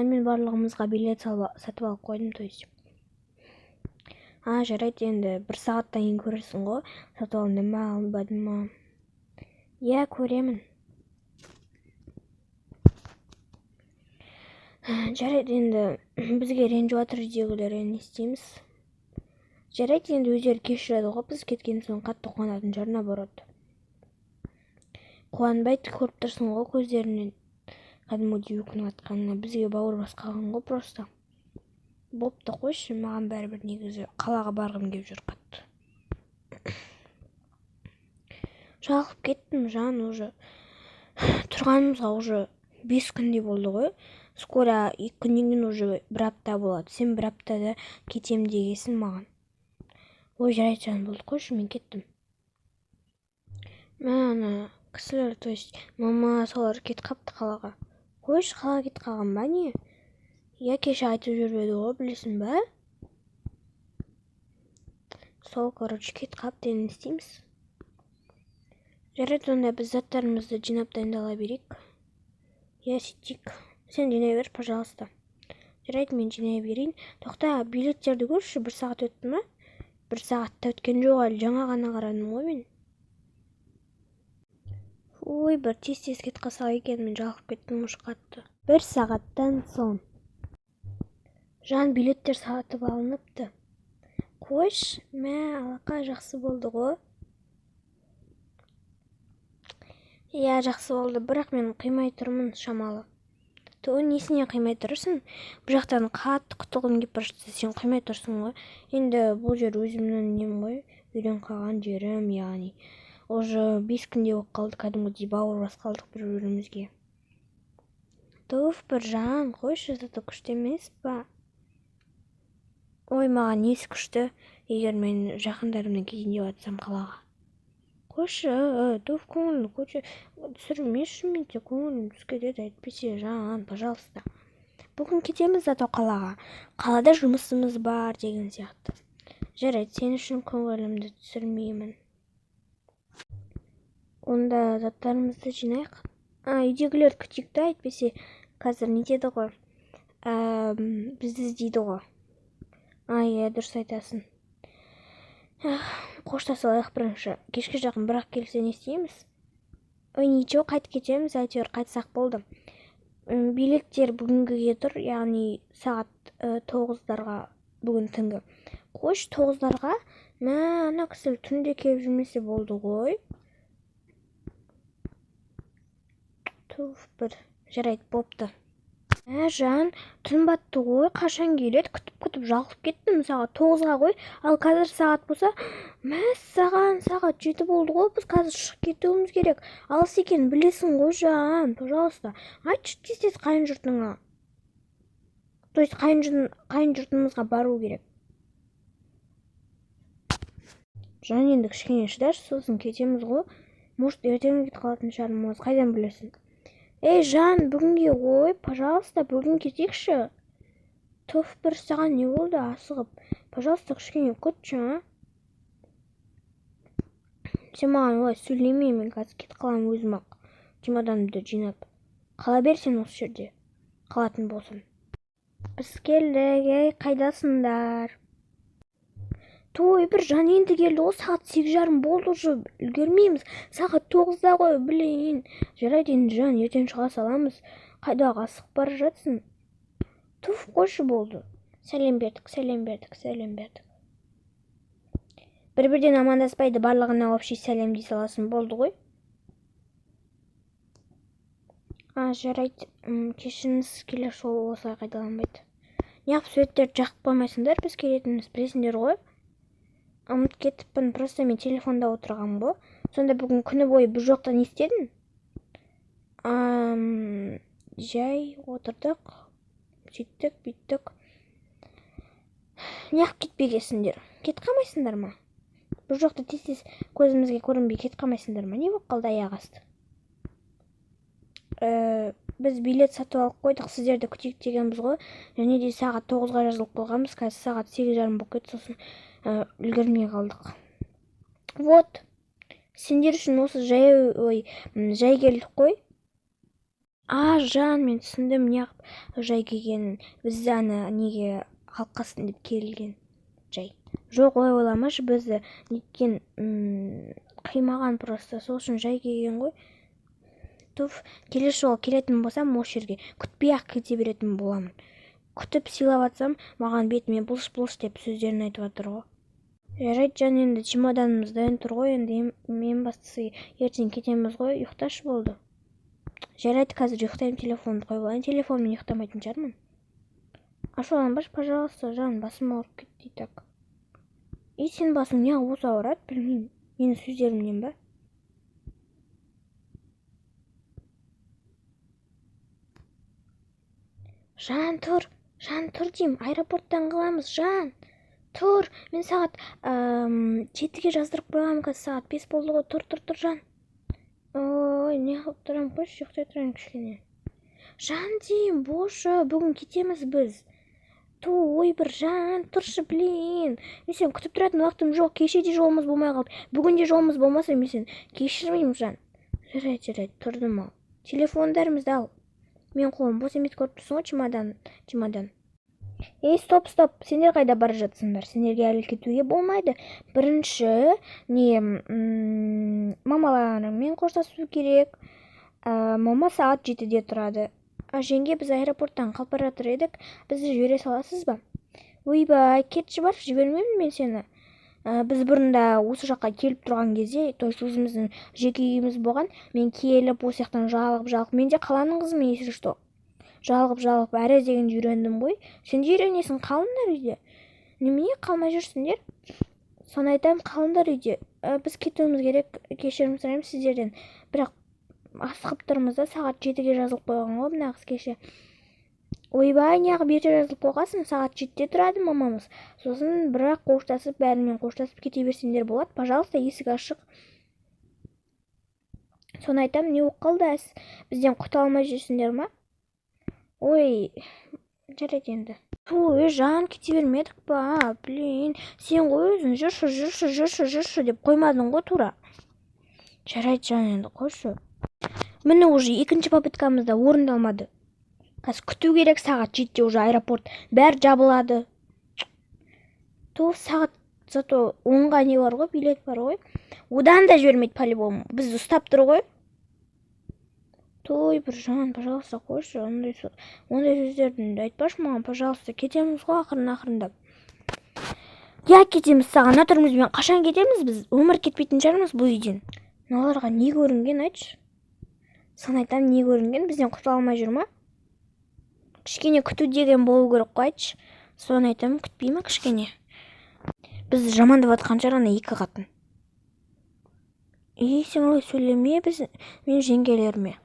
Жан, мен барлығымызға билет сатып алып қойдым, то есть. А, жарайды, енді бір сағаттан кейін көрерсің ғой, сатып алынды ма, алынбады ма. Иә, көремін. Жарайды, енді бізге ренжіп жатыр үйдегілер, енді не істейміз? Жарайды, енді өздері кешіреді ғой, біз кеткен соң қатты қуанатын шығар, наоборот. Қуанбайды, көріп тұрсың ғой көздерінен, кәдімгідей өкініп жатқанына. Бізге бауыр басып қалған ғой просто. Бопты, қойшы, маған бәрібір, негізі қалаға барғым келіп жүр қатты. Жалығып кеттім, жан, уже. Тұрғанымызға уже 5 күндей болды ғой. Скоро 2 күннен кейін уже бір апта болады. Сен бір аптада кетем дегесін маған. Ой, жарайды, жан, болды, қойшы, мен кеттім. Мә, ана кісілер, то есть мама, солар кетіп қапты қалаға. Қойшы, қалаға кетіп қалған ба, не? Иә, кеше айтып жүріп еді ғой, білесің ба? Сол, короче, кетіп қалыпты, енді не істейміз? Жарайды, онда біз заттарымызды жинап дайындала берейік. Иә, сөйтейік. Сен жинай бер, пожалуйста. Жарайды, мен жинай берейін. Тоқта, билеттерді көрші, бір сағат өтті ма? Бір сағат та өткен жоқ әлі, жаңа ғана қарадым ғой мен. Ой, бір тез-тез кетіп қалсақ екен, мен жалығып кеттім уже қатты. Бір сағаттан соң. Жан, билеттер сатып алыныпты. Қойшы, мә, алақа, жақсы болды ғой. Иә, жақсы болды, бірақ мен қимай тұрмын шамалы. Ту, несіне қимай тұрсың? Бұл жақтан қатты құтылғым келіп бара жатса, сен қимай тұрсың ғой. Енді бұл жер өзімнің нем ғой, үйреніп қалған жерім, яғни. Уже 5 күндей болып қалды, кәдімгідей бауыр басып қалдық бір-бірімізге. Туф, бір жан, қойшы, зато күшті емес па? Ой, маған несі күшті, егер мен жақындарымнан кетейін деп жатсам қалаға. Қойшы, туф, көңілін көте түсірмеші, менде көңілім түсіп кетеді, әйтпесе, жан, пожалуйста. Бүгін кетеміз зато қалаға. Қалада жұмысымыз бар деген сияқты. Жарайды, сен үшін көңілімді түсірмеймін. Онда заттарымызды жинайық. А, үйдегілерді күтейік та, әйтпесе қазір нетеді ғой. Бізді іздейді ғой. А, иә, дұрыс айтасың. Қоштаса алайық бірінші. Кешке жақын бірақ келсе не істейміз? Ой, ничего, қайтып кетеміз, әйтеуір қайтсақ болды. Билеттер бүгінгіге тұр, яғни сағат 9-дарға бүгін түнгі. Қойшы, 9-дарға? Мә, ана кісі түнде келіп жүрмесе болды ғой. Туф, бір. Жарайды, бопты. Ә, жан, түн батты ғой, қашан келеді? Күтіп-күтіп жалығып кеттім, сағат 9-ға ғой. Ал қазір сағат болса, мәссаған, сағат 7 болды ғой, біз қазір шығып кетуіміз керек. Алыс екенін білесің ғой, жан, пожалуйста. Айтшы тез-тез қайын жұртыңа. То есть қайын жұртымызға бару керек. Жан, енді кішкене шыдашы, сосын кетеміз ғой. Может, ертең кетіп қалатын шығармыз, қайдан білесің? Ей, жан, бүгінге ғой, пожалуйста, бүгін кетейікші. Туф, бір саған не болды асығып? Пожалуйста, кішкене күтші, а? Сен маған олай сөйлеме, мен қазір кетіп қаламын өзім ақ. Чемоданымды жинап. Қала бер сен осы жерде. Қалатын болсаң. Біз келдік, ей, қайдасыңдар? Той, бір жан енді келді ғой, сағат 8:30 болды уже, үлгермейміз. Сағат 9-да ғой, блин. Жарайды енді, жан, ертең шыға саламыз. Қайдағы асығып бара жатсың? Туф, қойшы, болды. Сәлем бердік, сәлем бердік, сәлем бердік. Бір-бірден амандаспайды, барлығына общий сәлем дей саласың, болды ғой. А, жарайды, кешіріңіз, келесі жолы осылай қайталанбайды. Неғып суреттерді жағып қоймайсыңдар, біз келетінімізді білесіңдер ғой. Ұмытып кетіппін, просто мен телефонда отырғанмын ғой. Сонда бүгін күні бойы бұл жоқта не істедің? Жай отырдық, сөйттік, бүйттік. Неғып кетпегенсіңдер? Кетіп қалмайсыңдар ма? Бұл жоқта тез-тез көзімізге көрінбей кетіп қалмайсыңдар ма? Не болып қалды аяқ асты? Біз билет сатып алып қойдық, сіздерді күтейік дегенбіз ғой. Және де сағат 9-ға жазылып қойғанбыз, қазір сағат 8:30 болып кетті, сосын үлгермей қалдық. Вот, сендер үшін осы жаяу, ой, жай келдік қой. А, жан, мен түсіндім неғып жай келгенін. Бізді ана неге қалып қалсын деп келген жай. Жоқ, олай ойламашы, бізді неткен, қимаған просто, сол үшін жай келген ғой. Туф, келесі жолы келетін болсам, осы жерге күтпей ақ кете беретін боламын. Күтіп сыйлап жатсам, маған бетіме бұлш-бұлш деп сөздерін айтып жатыр ғой. Жарайды, жан, енді чемоданымыз дайын тұр ғой, енді ең бастысы ертең кетеміз ғой, ұйықташы болды. Жарайды, қазір ұйықтаймын, телефонды қойып алайын, телефонмен ұйықтамайтын шығармын. Ашуланбашы, пожалуйста, жан, басым ауырып кетті и так. И сенің басың неғып осы ауырады, білмеймін, менің сөздерімнен ба? Жан, тұр, жан, тұр деймін, аэропорттан қаламыз, жан, тұр. Мен сағат 7-ге жаздырып қойғанмын, қазір сағат 5 болды ғой, тұр, тұр, тұр, жан. Ой, не қылып тұрамын, қойшы, ұйықтай тұрайын кішкене. Жан деймін, бошы, бүгін кетеміз біз. Ту, ой, бір жан, тұршы, блин. Мен сені күтіп тұратын уақытым жоқ, кеше де жолымыз болмай қалды, бүгін де жолымыз болмаса, мен сені кешірмеймін, жан. Жарайды, жарайды, тұрдым ал. Телефондарымызды ал. Мен қолым бос емес, көріп тұрсың ғой, чемодан, чемодан. Ей, стоп, стоп, сендер қайда бара жатсыңдар? Сендерге әлі кетуге болмайды. Бірінші не, мамаларыңмен қоштасу керек. Мама сағат 7-де тұрады. А, жеңге, біз аэропорттан қалып бара жатыр едік, бізді жібере саласыз ба? Ойбай, кетші бар, жібермеймін мен сені. Біз бұрында осы жаққа келіп тұрған кезде, то есть өзіміздің жеке үйіміз болған, мен келіп осы жақтан жалығып жалығып, мен де қаланың қызымын, если что. Жалығып жалығып әрі дегенде үйрендім ғой. Сен де үйренесің, қалыңдар үйде. Немене қалмай жүрсіңдер? Соны айтамын, қалыңдар үйде. Біз кетуіміз керек, кешірім сұраймын сіздерден. Бірақ асығып тұрмыз да, сағат 7-ге жазылып қойған ғой мына қыз кеше. Ойбай, неғып ерте жазылып қойғансың? Сағат 7-де тұрады мамамыз. Сосын бірақ қоштасып, бәрімен қоштасып кете берсеңдер болады. Пожалуйста, есік ашық. Соны айтамын, не болып қалды, бізден құтыла алмай жүрсіңдер ма? Ой, жарайды енді. Ту, ей, жан, кете бермедік па? Блин, сен ғой өзің жүрші, жүрші, жүрші, жүрші деп қоймадың ғой тура. Жарайды, жан, енді қойшы. Міне, уже екінші попыткамыз да орындалмады. Қазір күту керек, сағат 7-де уже аэропорт бәрі жабылады. Ту, сағат зато 10-ға не бар ғой, билет бар ғой. Одан да жібермейді по-любому. Бізді ұстап тұр ғой. Той, бір жан, пожалуйста, қойшы, ондай сөздерді айтпашы маған, пожалуйста, кетеміз ғой ақырын ақырындап. Я кетеміз саған, ана түрімізбен қашан кетеміз біз? Өмір кетпейтін шығармыз бұл үйден. Мыналарға не көрінген, айтшы? Соны айтамын, не көрінген, бізден құтыла алмай жүр ма? Кішкене күту деген болу керек қой, айтшы. Соны айтамын, күтпей ма кішкене? Бізді жамандап жатқан шығар ана екі қатын. Ей, сен олай сөйлеме біз, мен жеңгелеріме.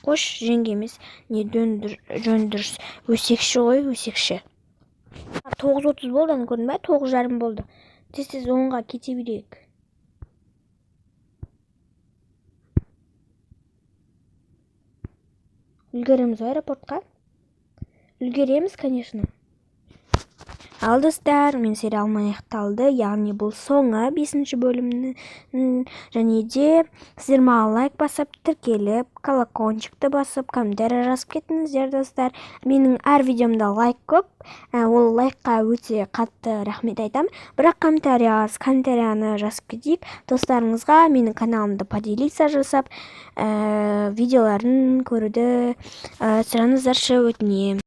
Қош, жеңге емес, не жөн дұрыс, өсекші ғой, өсекші. 9:30 болды, аны көрдің ба? 9:30 болды. Тез-тез 10-ға кете берейік. Үлгереміз ғой аэропортқа? Үлгереміз, конечно. Ал, достар, мен сериалым аяқталды, яғни бұл соңы 5-ші бөлімнің. Және де сіздер маған лайк басып, тіркеліп, колокольчикті басып, комментарий жазып кетіңіздер, достар. Менің әр видеомда лайк көп, ол лайкқа өте қатты рахмет айтамын. Бірақ комментарий аз, комментарияны жазып кетейік. Достарыңызға менің каналымды поделиться жасап, видеоларын көруді сұраңыздаршы, өтінемін.